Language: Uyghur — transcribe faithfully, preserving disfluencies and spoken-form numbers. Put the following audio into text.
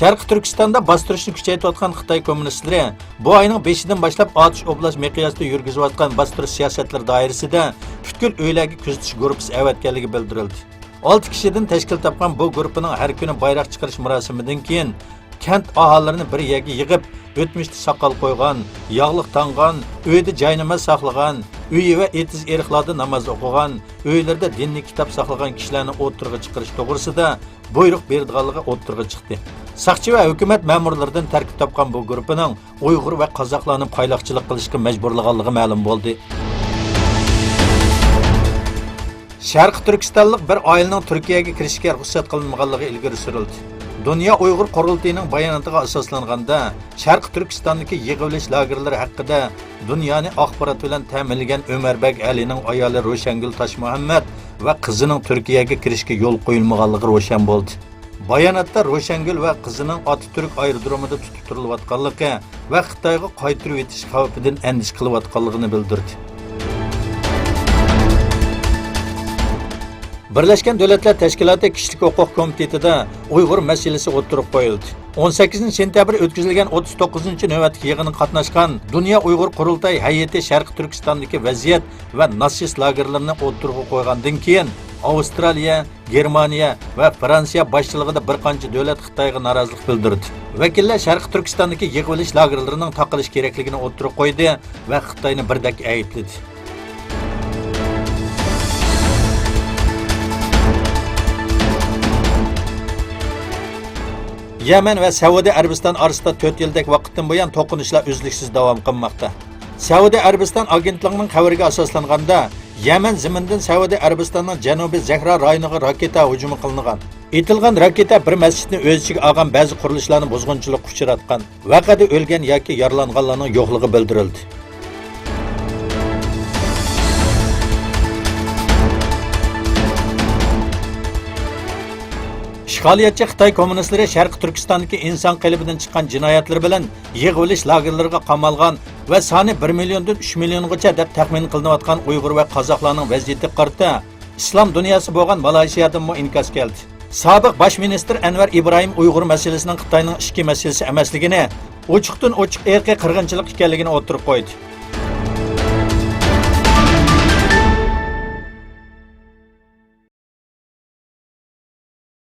شەرقىي تۈركىستاندا باستۇرۇشنى كۈچەيتىۋاتقان خىتاي كوممۇنىستلىرى بۇ ئاينىڭ بېشىدىن باشلاپ ئاتۇش ئوبلاش مىقياسىدا يۈرگۈزۈۋاتقان باستۇرۇش سىياسەتلىرى دائىرىسىدە پۈتكۈل ئۆيلەرگە كۆزىتىش گۇرۇپپىسى ئەۋەتكەنلىكى بىلدۈرۈلدى. ئالتە كىشىدىن تەشكىل تاپقان بۇ گۇرۇپپىنىڭ ھەر كۈنى بايراق چىقىرىش مۇراسىمىدىن كېيىن، كەنت ئاھالىلىرىنى بىر يەرگە يىغىپ، ئۆتمۈشتە ساقال قويغان، ياغلىق تاڭغان، ئۆيىدە جايناماز ساقلىغان، ئۆيى ۋە ئېتىز-ئېرىقلاردا ناماز ئوقۇغان، ئۆيلىرىدە دىنىي كىتاب ساقلىغان كىشىلەرنى ئوتتۇرىغا چىقىرىش توغرىسىدا بۇيرۇق بېرىدىغانلىقى ئوتتۇرىغا چىقتى. ساقچى ۋە ھۆكۈمەت مەمۇرلىرىدىن تەركىب تاپقان بۇ گۇرۇپپىنىڭ ئۇيغۇر ۋە قازاقلارنى پايلاقچىلىق قىلىشقا مەجبۇرلىغانلىقى مەلۇم بولدى. شەرقىي تۈركىستانلىق بىر ئائىلىنىڭ تۈركىيەگە كىرىشكە رۇخسەت قىلىنمىغانلىقى ئىلگىرى سۈرۈلدى. دۇنيا ئۇيغۇر قۇرۇلتىيىنىڭ باياناتىغا ئاساسلانغاندا، شەرقىي تۈركىستاندىكى يىغىۋېلىش لاگېرلىرى ھەققىدە دۇنيانى ئاخبارات بىلەن تەمىنلىگەن ئۆمەربەگ ئەلىنىڭ ئايالى روشەنگۈل تاشمۇھەممەد ۋە قىزىنىڭ تۈركىيەگە كىرىشكە يول قويۇلمىغانلىقى روشەن بولدى. باياناتتا روشەنگۈل ۋە قىزىنىڭ ئاتاتۈرك ئايرودرومىدا تۇتۇپ تۇرۇلۇۋاتقانلىقى ۋە خىتايغا قايتۇرۇۋېتىش خەۋپىدىن ئەندىشە قىلىۋاتقانلىقىنى بىلدۈردى. بىرلەشكەن دۆلەتلەر تەشكىلاتى كىشىلىك ھوقۇق كومىتېتىدا ئۇيغۇر مەسىلىسى ئوتتۇرىغا قويۇلدى. ئون سەككىزىنچى سېنتەبىر ئۆتكۈزۈلگەن ئوتتۇز توققۇزىنچى نۆۋەتلىك يىغىنغا قاتناشقان دۇنيا ئۇيغۇر قۇرۇلتاي ھەيئىتى شەرقىي تۈركىستاندىكى ۋەزىيەت ۋە ناتسىست لاگېرلىرىنى ئوتتۇرىغا قويغاندىن كېيىن، ئاۋسترالىيە، گېرمانىيە ۋە فرانسىيە باشچىلىقىدا بىر قانچە دۆلەت خىتايغا نارازىلىق بىلدۈردى. ۋەكىللەر شەرقىي تۈركىستاندىكى يىغىۋېلىش لاگېرلىرىنىڭ تاقىلىش كېرەكلىكىنى ئوتتۇرىغا قويدى ۋە خىتاينى بىردەك ئەيىبلىدى. يەمەن ۋە سەئۇدى ئەرەبىستان ئارىسىدا تۆت يىلدەك ۋاقىتتىن بۇيان توقۇنۇشلار ئۈزلۈكسىز داۋام قىلماقتا. سەئۇدى ئەرەبىستان ئاگېنتلىقىنىڭ خەۋىرىگە ئاساسلانغاندا، يەمەن زېمىنىدىن سەئۇدى ئەرەبىستاننىڭ جەنۇبىي زەھرا رايونىغا راكېتا ھۇجۇمى قىلىنغان. ئېتىلغان راكېتا بىر مەسچىتنى ئۆز ئىچىگە ئالغان بەزى قۇرۇلۇشلارنى بۇزغۇنچىلىققا ئۇچراتقان. ۋەقەدە ئۆلگەن ياكى يارىلانغانلارنىڭ يوقلۇقى بىلدۈرۈلدى. ئىشغالىيەتچى خىتاي كوممۇنىستلىرى شەرقىي تۈركىستاندىكى ئىنسان قېلىپىدىن چىققان جىنايەتلىرى بىلەن يىغىۋېلىش لاگېرلىرىغا قامالغان ۋە سانى بىر مىليوندىن ئۈچ مىليونغىچە دەپ تەخمىن قىلىنىۋاتقان ئۇيغۇر ۋە قازاقلارنىڭ ۋەزىيىتىگە قارىتا ئىسلام دۇنياسى بولغان مالايشىيادىنمۇ ئىنكاس كەلدى. سابىق باش مىنىستىر ئەنۋەر ئىبراھىم ئۇيغۇر مەسىلىسىنىڭ خىتاينىڭ ئىچكى مەسىلىسى ئەمەسلىكىنى، ئوچۇقتىن ئوچۇق ئىرقىي قىرغىنچىلىق ئىكەنلىكىنى ئوتتۇرىغا قويدى.